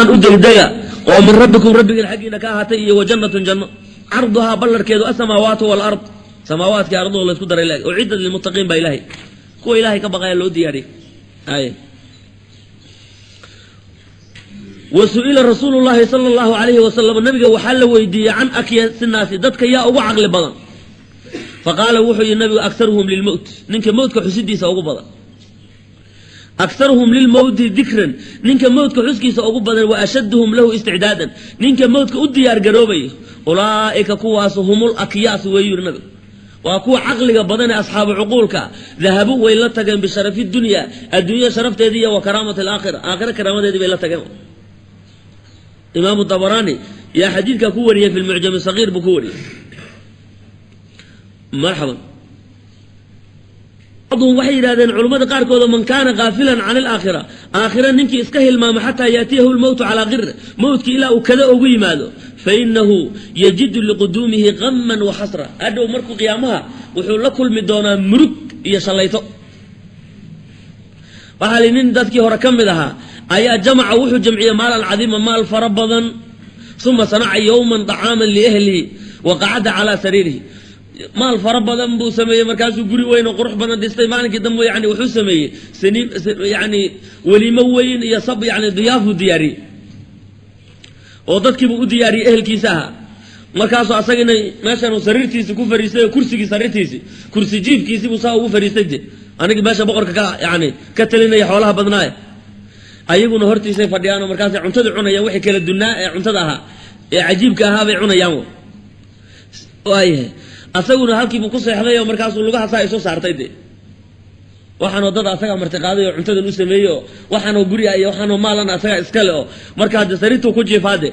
U degdega oo min rabbikum, rabbigiin xaggiina ka ahaatay, iyo wa jannatun, janno, carduhaa, ballarkeedu, asamaawaatu walard, samaawaadkii arduhu laysku daray leeg, uciddat lilmuttaqiin baa Ilahay, kuwa Ilahay ka baqaya loo diyaariyey. Ay wa su'ila rasuulu llaahi sala allahu alayhi wasalam, nabiga waxaa la weydiiyey, can akyasi naasi, dadka yaa ugu caqli badan. Faqaala, wuxuu yihi nabigu: akharuhum lilmowt, ninka mowtka xusidiisa ugu badan. Akharuhum lilmowti dikran, ninka mowtka xuskiisa ugu badan. Wa ashaduhum lahu isticdaadan, ninka mowtka u diyaar garoobaya. Ulaa'ika, kuwaas, humul akyaas weeyu yidhi nabigu, waa kuwa caqliga badan ee asxaabu cuquulka. Dahabuu, way la tageen, bisharafi dunya, adduunya sharafteedii, iyo wa karaamati alaakhira, aakhira karaamadeedii bay la tageen. Imaamu Dabaraani yaa xadiidka ku wariyey, fi lmucjam sagiir buu ku wariyey. Marxaban. Bacduhum waxay yidhahdeen, culummada qaarkooda: man kaana gaafilan can alaakhira, aakhira ninkii iska hilmaamo, xataa yaatiyahu lmowtu calaa qir, mowtkii ilaa uu kada ugu yimaado, fainahu yajidu liquduumihi gaman wa xasra. Hadhow markuu qiyaamaha wuxuu la kulmi doonaa murug iyo shallayto. Waxaa li nin dadkii hore ka mid ahaa ayaa jamaca, wuxuu jamciyey, maalan cadiima, maal fara badan. Uma sanaca yowman dacaaman liahlihi wa qacada calaa sariirihi. Maal fara badan buu sameeyey, markaasuu guri weyn oo qurux badan dhistay. Maalinkii dambe yani wuxuu sameeyey sani yani weliimo weyn iyo sab, yani diyaafuu diyaariyey oo dadkiibuu u diyaariyey ehelkiisa ahaa. Markaasuu asagina meeshanuu sariirtiisi ku fariistay oo kursigii sariirtiisi, kursi jiifkiisii buu saa ugu fariistay. De anigii meesha boqorka ka yani ka talinaya xoolaha badnaaya, ayaguna hortiisay fadhiyaan oo markaasay cuntadii cunayaan. Wixii kala dunnaa ee cuntada ahaa ee cajiibka ahaa bay cunayaan. Waayahay, asaguna halkiibuu ku seexday oo markaasuu lugaha saa isu saartay. De waxaanoo dad asagaa martiqaaday oo cuntadan u sameeyey, oo waxaanoo guriga iyo waxaanoo maalan asagaa iskale, oo markaa de sariirtuu ku jiifaade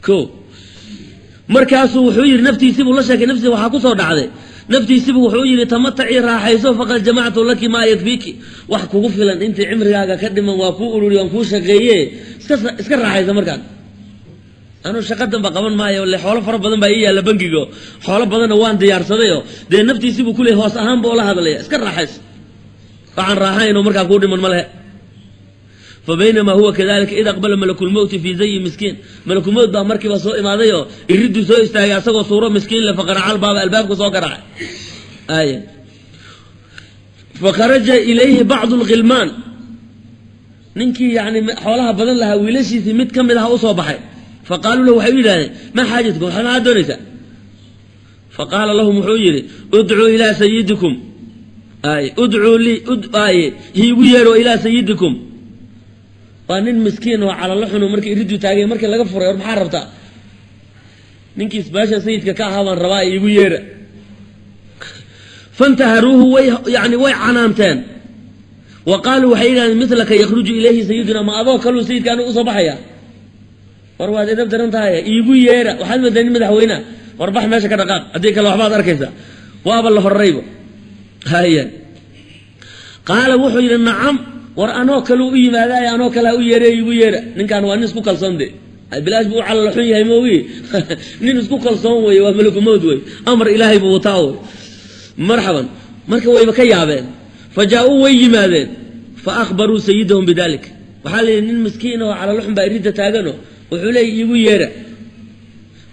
ko. Markaasuu wuxuu yidhi, naftiisiibuu la sheekay, naftiisi waxaa kusoo dhacday, naftiisiibuu wuxuu yidhi: tamatacii, raaxayso, faqad jamactu laki maa yakfiiki, wax kugu filan intii cimrigaaga ka dhiman waa kuu ururi, waan kuu shaqeeye, iska raaxaysa. Markaan anuu shaqa danba qaban maayo, le xoolo fara badan baa ii yaalla bangigo, xoolo badanna waan diyaarsadayoo. Dee naftiisiibuu kuley, hoos ahaan buu la hadlaya: iska raaxayso, waxaan raaxaynoo markaa kuu dhiman ma lehe. Fa baynamaa huwa kadalika id aqbala malakulmowti fii zayi miskiin. Malakulmowt baa markiiba soo imaadayoo iriduu soo istaagay asagoo suuro miskiin le. Faqaraca albaaba, albaabku soo garaacay. Ay fakharaja ilayhi bacdu lkhilmaan, ninkii yani xoolaha badan lahaa wiilashiisii mid ka mid aha usoo baxay. Faqaaluu lahu, waxay u yidhahdeen: maa xaajatkum, maxaad doonaysaa? Faqaala lahum, wuxuu yidhi: udcuu ilaa sayidikum, ay udcuu lii, ay hiigu yeero, ilaa sayidikum. Waa nin miskiin oo calalo xunu. Markii iriduu taagay, markii laga furay: war maxaa rabtaa? Ninkiis meesha sayidka ka ahaa baan rabaa, iigu yeera. Fantaharuuhu, way yani way canaanteen. Wa qaaluu, waxay yidhahdeen: milaka yakhruju ilayhi sayiduna? Ma adoo kaluu sayidka anigu usoo baxaya? War waad edab daran tahay, iigu yeera. Waxaad moodaa nin madaxweynea. War bax, meesha ka dhaqaaq, haddii kale waxbaad arkaysaa. Waaba la horrayba. Haya, qaala, wuxuu yidhi: nacam, war anoo kaleu u yimaadaay, anoo kalea u yeere, iigu yeera. Ninkaan waa nin isku kalsoon. De bilaash buu u calala xun yahay moogi, nin isku kalsoon wey, waa malakumowd wey, amar Ilaahay buu wataa wey. Marxaban. Marka wayba ka yaabeen. Fa jaa-uu, way yimaadeen. Fa akhbaruu sayidahum bidalik. Waxaa la yidhi: nin miskiin oo calalo xun baa iridda taagano, wuxuu leeyay iigu yeera.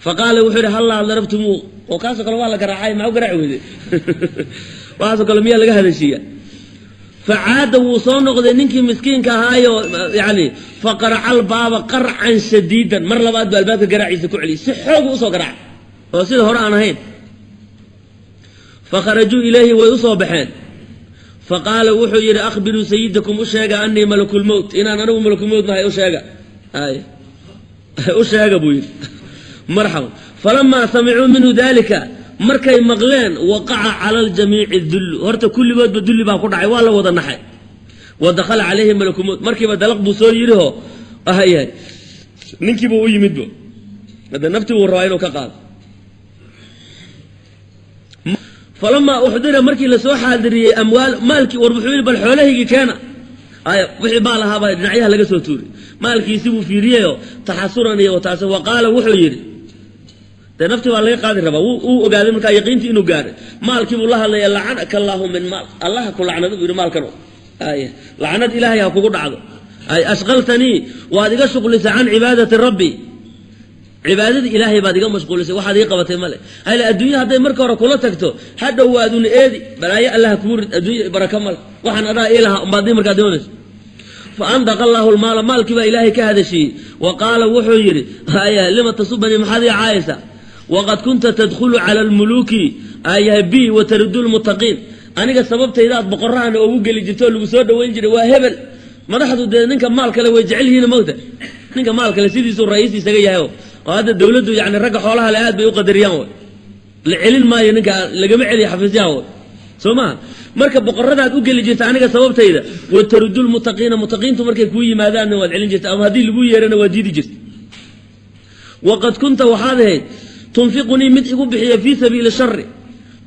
Fa qaala, wuxuu yidhi: hallaa darabtumuu? Oo kaasoo kale waa la garaacay, maxaa u garaaci weyde? Waxaasoo kale miyaa laga hadashiiya? Facaada, wuu soo noqday ninkii miskiinka ahaayo, yani faqaraca albaaba qarcan shadiidan. Mar labaad buu albaabka garaaciisa ku celiyey, si xoogu usoo garaacay oo sida hore aan ahayn. Fakharajuu ilayhi, way usoo baxeen. Faqaala, wuxuu yidhi: akhbiruu sayidakum, u sheega, anii malakulmowt, inaan anigu malakulmowt nahay u sheega, ay u sheega buu yidhi. Marxaban. Falamaa samicuu minhu dalika, markay maqleen, waqaca cala aljamiici dullu, horta kulligoodba dulli baa ku dhacay, waa la wada naxay. Wa dakhala calayhi malakumowt, markiiba dalaq buu soo yidhiho ahayahay, ninkiibuu u yimidbo, hadda naftii buu rabaa inuu ka qaado. Falamaa uxdira, markii lasoo xaadiriyey, amwaal, maalkii, war wuxuu yidhi: bal xoolahaygii keena. Ay wixii maal ahaabaa dhinacyaha laga soo tuuray. Maalkiisii buu fiiriyeyo, taxasuran iyo wataas. Wa qaala, wuxuu yidhi: dee naftii baa laga qaadi rabaa, wuu ogaaday markaa yaqiintii inuu gaaray. Maalkii buu la hadlaya: lacanaka allaahu min maal, Allaha ku lacnado buu yidhi, maalkan ay lacnad Ilaahay ha kugu dhacdo. Ay ashqaltanii, waad iga shuqlisay, can cibaadati rabbi, cibaadadii Ilaahay baad iga mashquulisay. Waxaad ii qabatay male hale. Adduunya hadday marka hore kula tagto, hadhow waaduna eedi, balaayo Allah kuu rid, adduunya baraka male, waxaan adaa ii lahaa umbaad markaa doonayso. Fa andaqa Allahu lmaala, maalkii baa Ilaahay ka hadashiiyey. Wa qaala, wuxuu yidhi: "Haya, lima tasubanii? Maxaad ii caayaysaa? Waqad kunta tadkhulu cala almuluuki ayaha bi wa tarudu lmuttaqiin." Aniga sababtaydaad boqorahana ugu geli jirto oo lagu soo dhoweyn jiray. Waa hebel. Madaxdu dee ninka maal kale way jecel yihiin, mogta? Ninka maal kale sidiisuu ra'iis isaga yahay oo hadda dawladdu yani ragga xoolaha le aad bay u qadariyaan. Way la celin maayo, ninka lagama celiyo xafiisyaha way, soo maha? Marka boqoradaad u geli jirta aniga sababtayda. Wa tarudu lmuttaqiina, mutaqiintu markay kuu yimaadaanna waad celin jirta, ama haddii lagu yeerana waad diidi jirta. Waqad kunta, waxaad ahayd, tunfiqunii, mid igu bixiya, fii sabiili shari,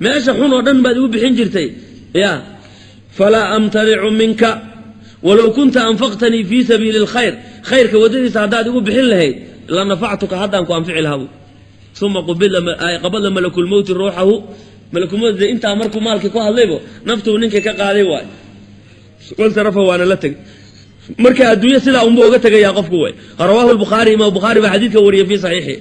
meesha xun oo dhan baad igu bixin jirtay. Ya falaa amtanicu minka. Walow kunta anfaqtanii fii sabiili alkhayr, khayrka waddadiisa haddaad igu bixin lahayd, la nafactuka, haddaan ku anfici lahaa. Uma qabada malakulmowti ruuxahu. Malakulmowt intaa markuu maalkii ku hadlaybo, naftuu ninkii ka qaaday waay. Wansarafa, waana la tegay. Marka adduunye sidaa unbuu uga tegayaa qofku way. Rawaahu lbukhaari, imaam Bukhaari baa xadiidka wariyay fii saxiixi.